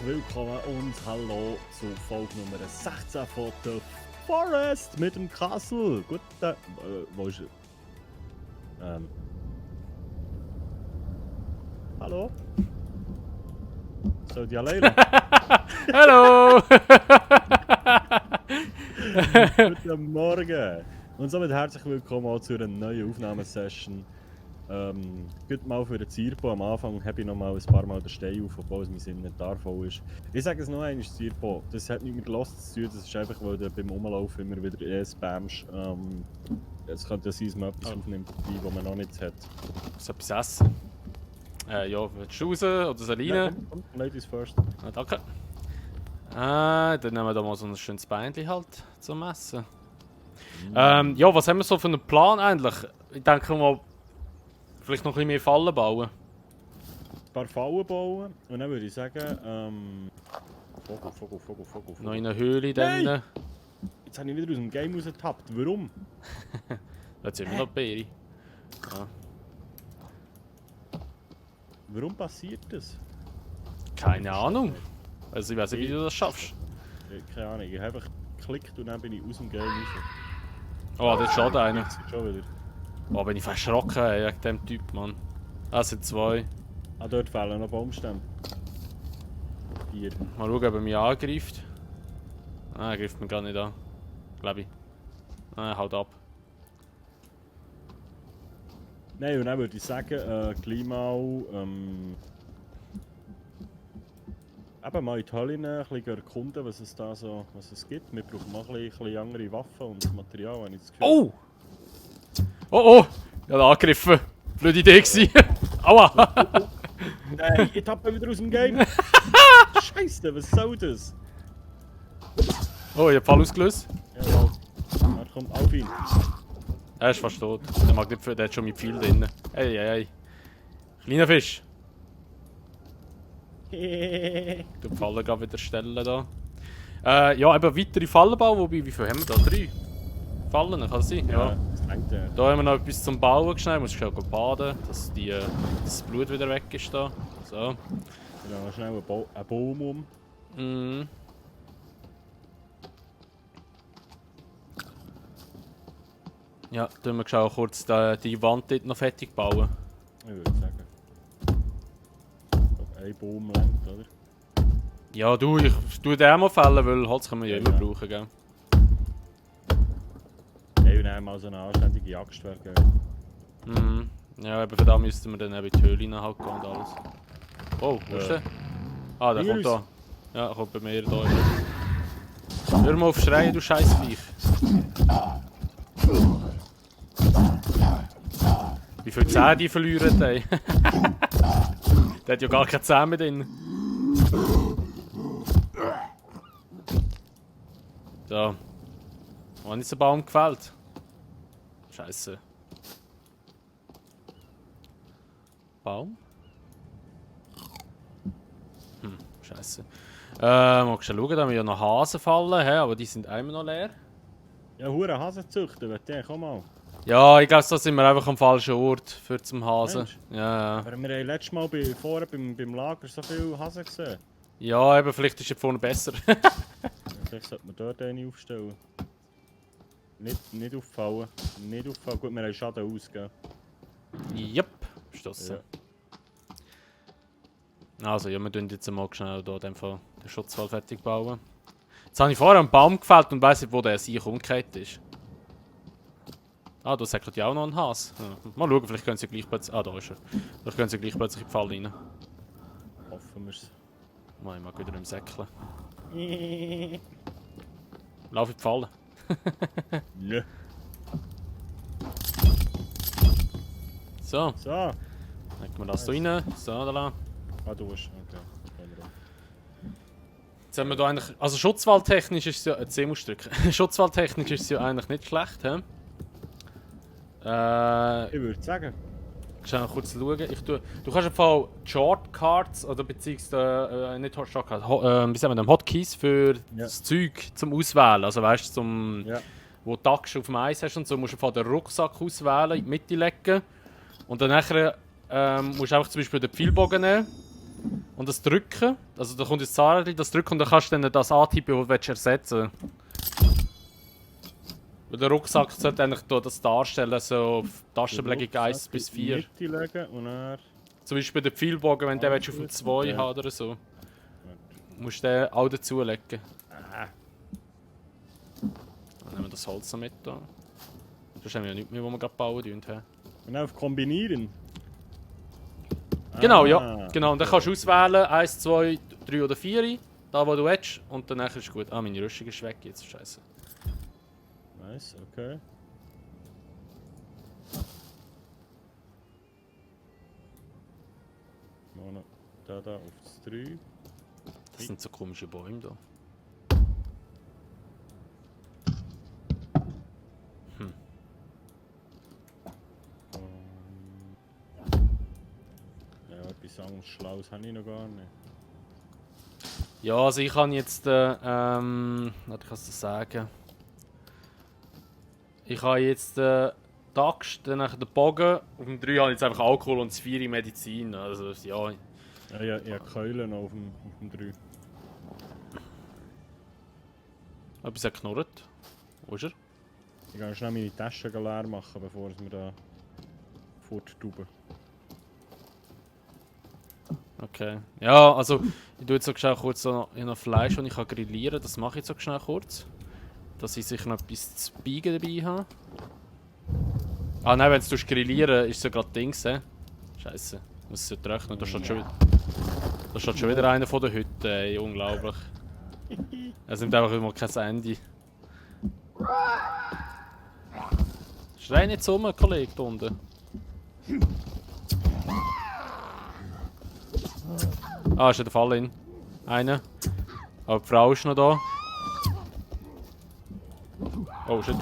willkommen und hallo zu Folge Nummer 16 von The Forest mit dem Castle. Gut, wo ist er? Hallo? Soll die alleine? Hallo! Guten Morgen! Und somit herzlich willkommen auch zu einer neuen Aufnahmesession. Gut mal für den Zirpo. Am Anfang habe ich noch mal ein paar Mal den Stein auf, obwohl es mein Inventar voll ist. Ich sage es noch einmal, Zirpo, das hat nichts mit Lost zu tun, das ist einfach, weil du beim Umlaufen immer wieder spammst. Es könnte sein, dass man etwas aufnimmt, das man noch nicht hat. So etwas essen? Ja, willst du raus oder soll ich rein? Ja, komm, Ladies first. Ah, danke. Dann nehmen wir da mal so ein schönes Beinchen halt zum Essen. Ja, was haben wir so für einen Plan eigentlich? Ich denke mal, vielleicht noch ein bisschen mehr Fallen bauen. Ein paar Fallen bauen und dann würde ich sagen, Vogel. Noch in einer Höhle dann. Jetzt habe ich wieder aus dem Game rausgetappt. Warum? Jetzt sind wir noch Beere. Ja. Warum passiert das? Keine Ahnung. Also ich weiß nicht, wie du das schaffst. Keine Ahnung, ich habe einfach geklickt und dann bin ich aus dem Game raus. Oh, das ist schon einer. Jetzt schon wieder. Oh, bin ich fast erschrocken wegen dem Typ, Mann. Das sind zwei. Ah, dort fehlen noch Baumstämme. 4. Mal schauen, ob er mich angreift. Ah, er greift mich gar nicht an. Glaube ich. Ah, haut ab. Nein, und dann würde ich sagen, gleich mal, eben mal in die Hölle ein bisschen erkunden, was es da so gibt. Wir brauchen mal ein bisschen andere Waffen und Material, habe ich das Gefühl. Oh! Oh! Ich habe angegriffen. Blöde Idee gewesen. Aua! Nein, ich tappe wieder aus dem Game. Scheiße, was soll das? Oh, ich habe Fall ausgelöst. Jawohl. Er kommt auf ihn. Er ist fast tot. Der mag nicht, der hat schon mit viel drin. Hey. Kleiner Fisch. Du Fallen gerade wieder stellen da. Ja, eben weitere Fallen bauen, wobei, wie viel haben wir da? 3 Fallen, kann das sein? Ja. Das reicht ja. Da haben wir noch etwas zum Bauen geschneit. Muss schnell baden, dass das Blut wieder weg ist da. So. Genau, schnell einen Baum um. Mhm. Ja, tun wir schon kurz die Wand dort noch fertig bauen. Ich würde sagen. Ein Baum längt, oder? Ja, du, ich tue den auch mal fällen, weil Holz können wir ja immer brauchen, gell? Ja, und dann mal so eine anständige Axt wäre geil. Mhm. Ja, eben für da müssten wir dann eben in die Höhle rein halt gehen und alles. Oh, wo ist der? Ah, der kommt da. Ja, er kommt bei mir da. Hör mal auf schreien, du Scheißviech. Wie viele Zähne die verlieren, ey? Der hat ja gar keine Zähne mehr drin. So. Wann ist der Baum gefällt? Scheiße. Baum? Scheiße. Magst du schauen, da haben wir ja noch Hasen fallen, aber die sind immer noch leer. Ja, hure Hasen züchten, komm mal. Ja, ich glaube, da sind wir einfach am falschen Ort für zum Hasen. Mensch. Ja. Aber wir haben letztes Mal vorne beim Lager so viele Hasen gesehen. Ja, eben, vielleicht ist er vorne besser. Vielleicht sollte man dort eine aufstellen. Nicht auffallen. Nicht auffallen. Gut, wir haben Schaden ausgegeben. Yep, stossen. Ja. Also, ja, wir tun jetzt mal schnell hier den Schutzwall fertig bauen. Jetzt habe ich vorher einen Baum gefällt und weiss nicht, wo der sich umgekehrt ist. Ah, da sagt ja auch noch ein Has. Ja. Mal schauen, vielleicht können sie gleich plötzlich. Ah, da ist er. Vielleicht können sie gleich plötzlich in die Falle rein. Hoffen wir es. Mal, ich mag wieder im Säckchen. Lauf in die Falle. Nö. So, So. legen wir das so rein. So, da lang. Ah, du hast. Okay. Jetzt haben wir da eigentlich. Also, schutzwalltechnisch ist es ja. Schutzwalltechnisch ist es ja eigentlich nicht schlecht, hä? Ich würde sagen. Schnell kurz schauen. Du kannst einfach Shortcards oder beziehungsweise nicht Shortcards, wie sagen wir, Hotkeys für das Zeug zum Auswählen. Also weißt du, wo du Axt auf dem Eis hast und so, musst du einfach den Rucksack auswählen, in die Mitte legen. Und dann nachher musst du einfach zum Beispiel den Pfeilbogen nehmen. Und das Drücken, also da kommt jetzt das Zahnrädchen, das Drücken und dann kannst du dann das antippen, was du ersetzen willst. Weil der Rucksack sollte eigentlich das darstellen, so auf Tastenbelegung 1 bis 4. Mitte legen und dann... Zum Beispiel den Pfeilbogen, wenn du den auf dem 2 haben oder so. Musst du den auch dazulegen. Dann nehmen wir das Holz noch mit. Da. Sonst haben wir ja nichts mehr, was wir gerade bauen. Und auf Kombinieren. Genau, ja. Genau. Und dann kannst du auswählen, 1, 2, 3 oder 4. Da wo du willst. Und dann ist es gut. Ah, meine Rüstung ist weg jetzt. Scheiße. Nice, okay. Mal da auf das 3. Das sind so komische Bäume da. Ja, etwas anderes Schlaues habe ich noch gar nicht. Ja, also ich kann jetzt, warte, ich kann es dir sagen. Ich habe jetzt die Axt, dann den Bogen, auf dem 3 habe ich jetzt einfach Alkohol und das 4 Medizin. Also ja. Ja, ich habe Keulen auf dem 3. Etwas hat geknurrt. Wo ist er? Ich kann schnell meine Taschen leer machen, bevor wir da forttuben. Okay. Ja, also ich tue jetzt so schnell kurz noch Fleisch, das ich grillieren kann. Das mache ich jetzt so schnell kurz. Dass ich sicher noch etwas zu biegen dabei habe. Ah nein, wenn du grillieren ist es ja gerade Dings, Scheiße. Muss es ja trocknen. Da steht schon wieder einer von der Hütte, ey. Unglaublich. Es nimmt einfach immer kein Ende. Schrei nicht so rum, Kollege, da unten. Ah, ist ja der Fall in. Einer. Aber die Frau ist noch da. Oh shit.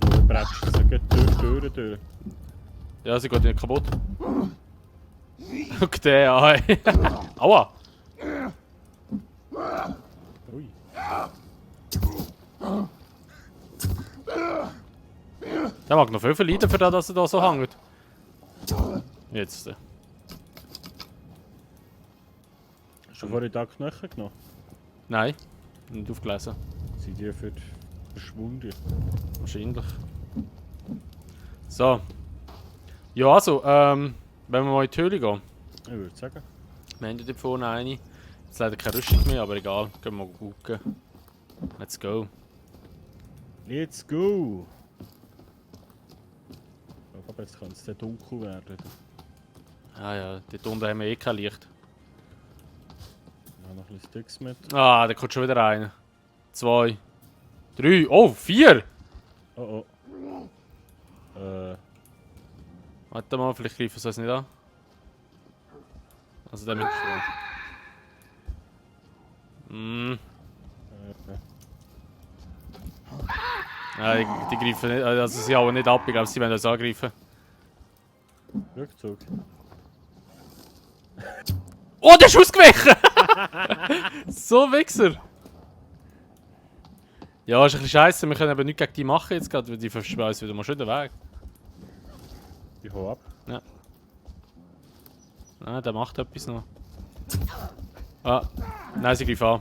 Du bretschst so gut durch die Türen durch. Ja, sie geht nicht kaputt. Guck den an. Aua! Ui. Der mag noch viel verleiden, für das, dass er da so hängt. Jetzt. Hast du vorhin da Knochen genommen? Nein, nicht aufgelesen. Sind die für verschwunden? Wahrscheinlich. So. Ja, also, wenn wir mal in die Höhle gehen. Ich würde sagen. Wir haben dort vorne eine. Jetzt leider keine Rüstung mehr, aber egal. Gehen wir mal gucken. Let's go. Let's go! Aber jetzt kann es sehr dunkel werden. Ah ja, dort unten haben wir eh kein Licht. Ja, noch ein bisschen Sticks mit. Ah, da kommt schon wieder einer. 2, 3, oh, 4! Oh oh. Warte mal, vielleicht greifen sie es nicht an. Also der mit. Nein, die greifen nicht, also sie hauen nicht ab, ich glaube, sie werden uns angreifen. Rückzug. Oh, der ist ausgewichen! So Wichser! Ja, ist ein bisschen scheiße, wir können aber nichts gegen die machen jetzt gerade, weil die verschweißen uns wieder mal schön den Weg. Ich hau ab. Ja. Nein, der macht etwas noch. Ah, nein, sie greifen an.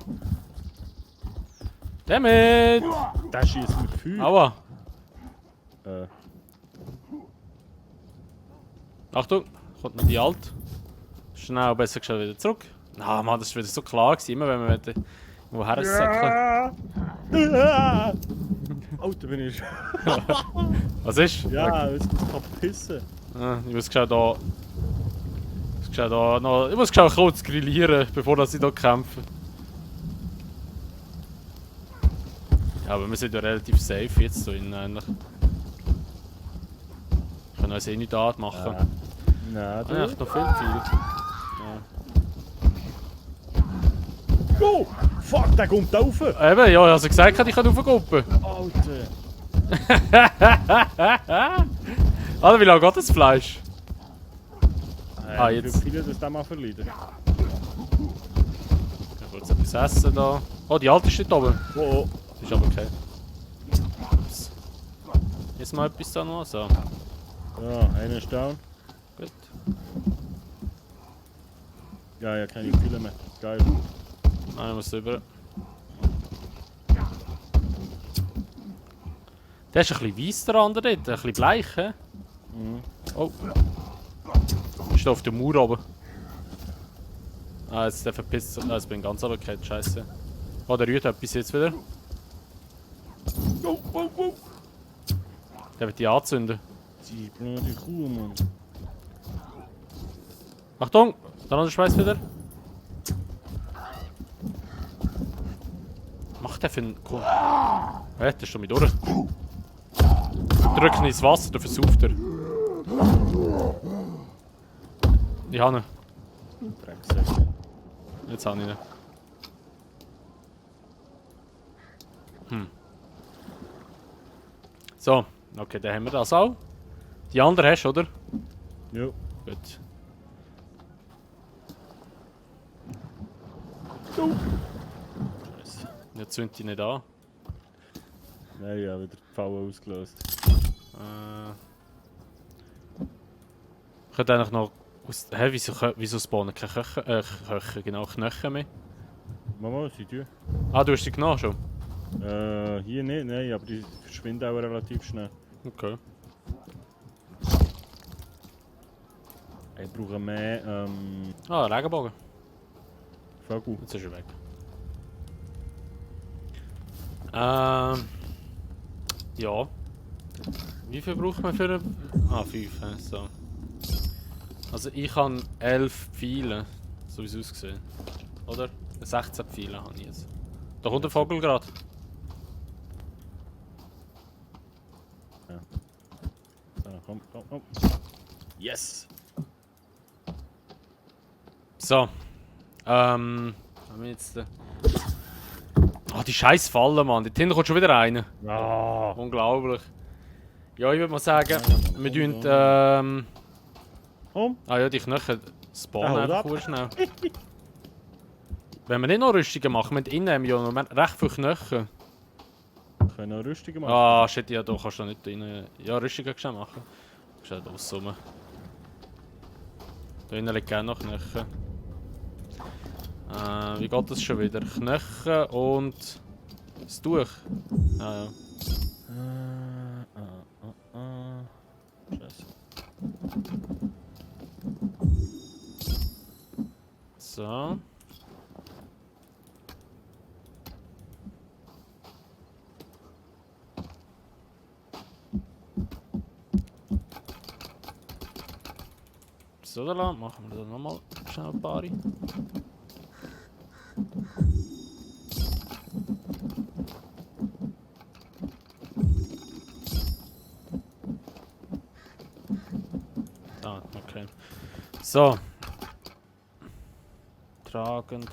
Damit! Der schießt mit Feuer. Aua! Äh, Achtung, kommt noch die Alt. Schnell, besser schnell wieder zurück. Na Mann, das war wieder so klar gewesen, immer wenn wir woher säckeln. Alter bin ich. Was ist? Ja, jetzt muss ich pissen. Ah, ich muss schnell da. Ich muss schnell kurz grillieren, bevor dass ich hier kämpfe. Ja, aber wir sind ja relativ safe jetzt so innen eigentlich. Wir können uns eh nicht machen. Nein, Ah, echt noch viel. Ja. Oh! Fuck, der kommt rauf! Eben, ja, also gesagt, ich kann raufgucken. Alter! Alter, wie lange geht das Fleisch? Ah, jetzt. jetzt. Viele das da mal verleiden. Ich will jetzt etwas essen da. Oh, die alte steht oben. Oh, oh. Das ist aber okay. Ups. Jetzt mal etwas da noch. So. Ja, einer ist down. Gut. Ja, keine Kühle mehr. Geil. Einer muss rüber. Der ist ein bisschen weiss, der andere dort. Ein bisschen bleich, hä? Mhm. Oh. Ist da auf der Mauer oben. Ah, jetzt der verpisst sich. Ah, jetzt bin ich ganz runtergefallen. Scheiße. Oh, der rührt etwas jetzt wieder. Der wird die anzünden. Die blöde Kuh, Mann. Achtung! Der andere Schweiß wieder. Was macht der für einen Kuh? Hä, der ist schon mit durch. Drück ihn ins Wasser, dann versauft er. Ich habe ihn. Drecksack. Jetzt habe ich ihn. So, okay, dann haben wir das auch. Die andere hast du, oder? Jo. Gut. Scheiße. Jetzt zündet die nicht an. Nein, ja, wieder die Falle ausgelöst. Ich könnte eigentlich noch aus... Hä, wieso spawnen keine Köche, genau, Knochen mehr? Mama, sie tun. Ah, du hast sie genommen schon? Hier nicht, nein, aber die verschwinden auch relativ schnell. Okay. Ich brauche mehr, Ah, Regenbogen. Vögel. Jetzt ist er weg. Ja. Wie viel braucht man für eine... Ah, 5, so. Also ich habe 11 Pfeile, so wie es aussieht. Oder? 16 Pfeile habe ich jetzt. Da kommt der Vogel gerade. So, komm. Yes! So. Haben wir jetzt... Oh, die scheiß Falle, Mann. Dort hinten kommt schon wieder einer. Ah! Unglaublich. Ja, ich würde mal sagen, wir tun... Komm! Ah ja, die Knochen spawnen Haut einfach schnell. Wenn wir nicht noch Rüstungen machen, wir innen haben wir ja noch recht viele Knochen. Wir können noch Rüstungen machen. Ah, shit, ja, da kannst du nicht rein. Ja, Rüstungen kannst du auch machen. Kannst du nicht aussummen. Da innen liegt gerne noch Knochen. Wie geht das schon wieder? Knochen und das Tuch. Ah, ja. Scheiße. So. So, da machen wir dann nochmal schnell ein paar. Ah, okay. So. Tragen.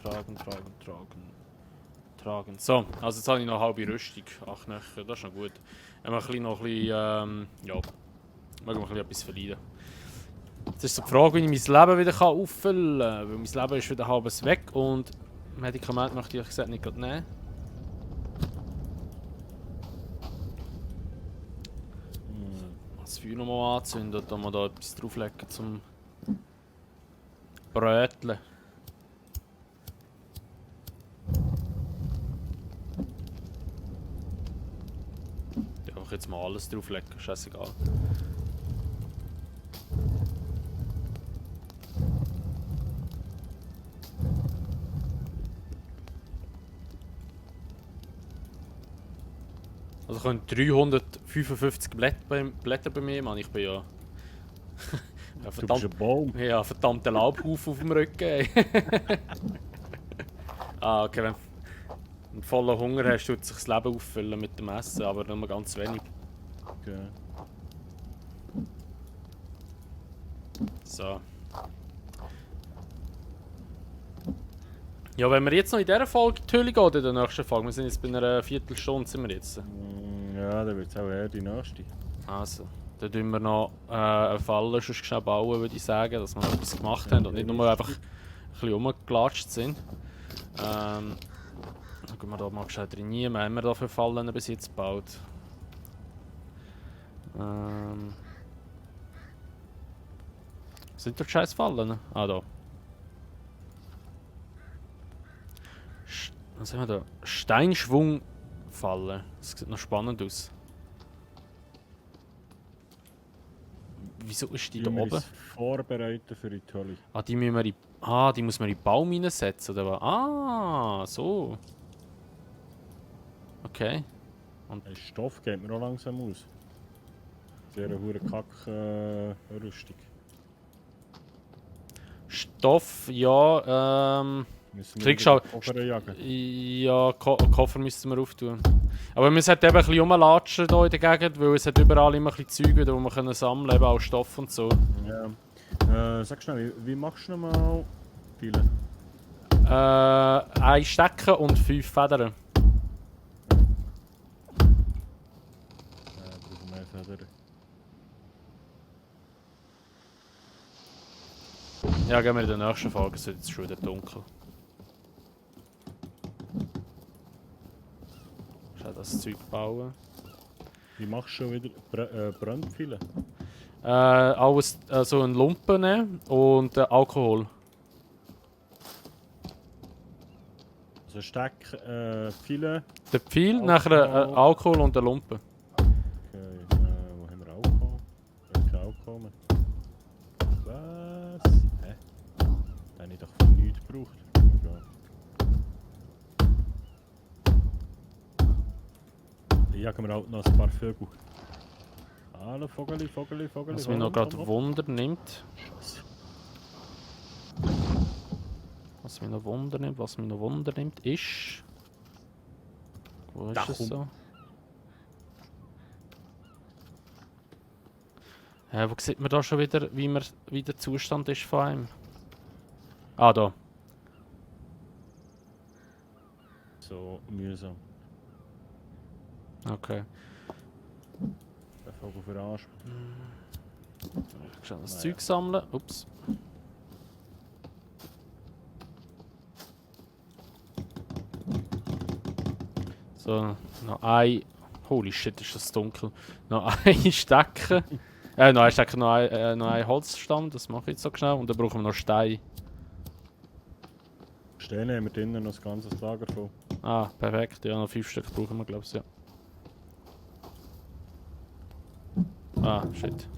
So, also jetzt habe ich noch eine halbe Rüstung. 8 Knöchel, das ist noch gut. Wenn wir noch ein bisschen, ja, mögen wir ein bisschen etwas verlieren. Jetzt ist so die Frage, wie ich mein Leben wieder auffüllen kann. Weil mein Leben ist wieder halbes weg und Medikamente möchte ich ehrlich gesagt nicht gerade nehmen. Das Feuer nochmal anzünden und dann mal da etwas drauflegen zum Bröteln. Ja, ich jetzt mal alles drauflegen, scheißegal. Also ich habe 355 Blätter bei mir, Mann. Ich bin ja... Du bist ein Baum. Ja, verdammter Laubhaufen auf dem Rücken, ey. Ah, okay, wenn du vollen Hunger hast, tut sich das Leben auffüllen mit dem Essen, aber nur ganz wenig. Okay. So. Ja, wenn wir jetzt noch in dieser Folge in die Höhle gehen, oder in der nächsten Folge, wir sind jetzt bei einer Viertelstunde, sind wir jetzt. Ja, dann wird es auch eher die nächste. Also, dann tun wir noch eine Falle schon schnell bauen, würde ich sagen, dass wir noch etwas gemacht haben und nicht nur einfach ein bisschen rumgelatscht sind. Dann gehen wir da mal schnell trainieren. Was haben wir da für Fallen bis jetzt gebaut? Sind dort scheiß Fallen? Ah, da. Was haben wir da? Steinschwungfalle. Das sieht noch spannend aus. Wieso ist die da Wir oben? uns vorbereiten für die Hölle. Ah, die müssen wir in... Ah, die muss man in den Baum reinsetzen, oder was? Ah, so. Okay. Der Stoff geht mir auch langsam aus. Sehr eine hure Kack-Rüstung. Stoff, ja, Müssen Kriegst wieder du- Koffer jagen. Ja, Koffer müssten wir auftun. Aber wir sollten eben ein bisschen rumlatschen hier in der Gegend, weil es hat überall immer ein bisschen Zeug, die wir können sammeln können, eben auch Stoff und so. Ja. Sag schnell, wie machst du nochmal viele? Ein Stecken und 5 Federn. Brauchen wir Feder. Ja, gehen wir in der nächsten Folge, es wird jetzt schon wieder dunkel. Schau das Zeug bauen. Wie machst du schon wieder Brandpfeile? Alles, so ein Lumpen nehmen und Alkohol. Also Steck, Pfeile. Der Pfeil, Alkohol. nachher Alkohol und der Lumpen. Okay, wo haben wir Alkohol? Welche Alkohol? Was? Hä? Den habe ich doch für nichts gebraucht. Hier jagen wir auch noch ein paar Vögel. Hallo Vogeli, Vogeli, Vogeli. Was mich noch gerade Wunder nimmt. Scheiße. Was mich noch Wunder nimmt, ist... Wo ist Da es kommt- so? Wo sieht man da schon wieder, wie der Zustand ist von einem? Ah, da. So mühsam. Okay. Der Vogel für Arsch. Ich kann das Naja. Zeug sammeln. Ups. So, noch ein... Holy shit, ist das dunkel. Noch ein Stecken. Noch ein Stecken, noch ein Holzstamm. Das mache ich jetzt so schnell. Und dann brauchen wir noch Stein. Steine haben wir drinnen noch das ganze Lager voll. Ah, perfekt. Ja, noch 5 Stück brauchen wir, glaube ich, ja. Ah, shit.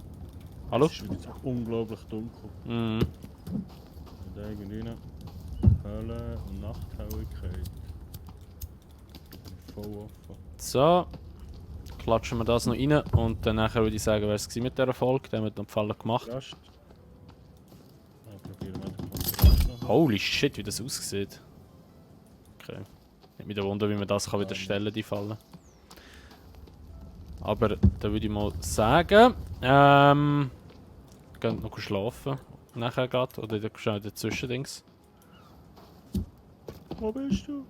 Hallo? Es ist wieder so unglaublich dunkel. Mhm. Und irgendwie noch Hölle und Nachthelligkeit. Voll offen. So. Klatschen wir das noch rein. Und dann nachher würde ich sagen, wer es mit dieser Folge. Der hat noch Gefallen gemacht. Rast. Probieren wir den Kontrast noch. Holy shit, wie das aussieht. Okay. Nicht mich wundern, wie man das kann wieder stellen, die Fallen. Aber dann würde ich mal sagen, gehen noch schlafen. Nachher geht. Oder schnell in den Zwischendings. Wo bist du?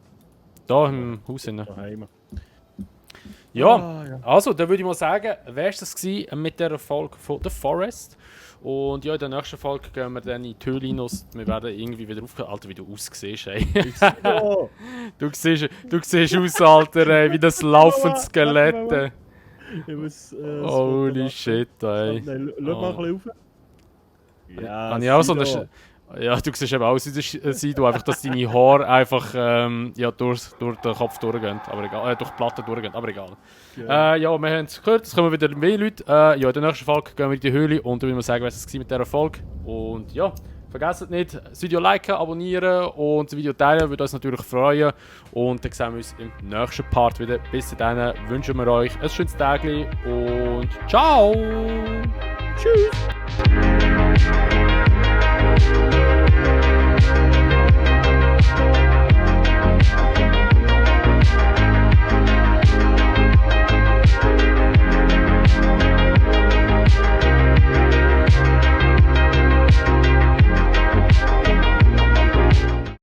Da im Haus hinten. Daheim. Ja, Ah, ja. also dann würde ich mal sagen, wär's das gewesen mit der Folge von The Forest. Und ja, in der nächsten Folge gehen wir dann in die Höhle rein. Wir werden irgendwie wieder aufgehört. Alter, wie du aussiehst, ey. Oh, Du siehst aus, Alter, ey, wie das laufende Skelett. Ey. ich muss. Holy shit, ey. Nein, schau mal ein bisschen rauf. Ja, Habe ich auch so eine Sido. Ja, du siehst eben aus wie der Sido, einfach, dass deine Haare einfach ja, durch den Kopf durchgehen. Aber egal, durch die Platte durchgehen, aber egal. Ja. Ja, wir haben es gehört, es kommen wieder mehr Leute. Ja, in der nächsten Folge gehen wir in die Höhle und dann will wir sagen, was es war mit dieser Folge. Und ja, vergesst nicht, das Video liken, abonnieren und das Video teilen, würde uns natürlich freuen. Und dann sehen wir uns im nächsten Part wieder. Bis dahin wünschen wir euch ein schönes Tag und ciao! Tschüss!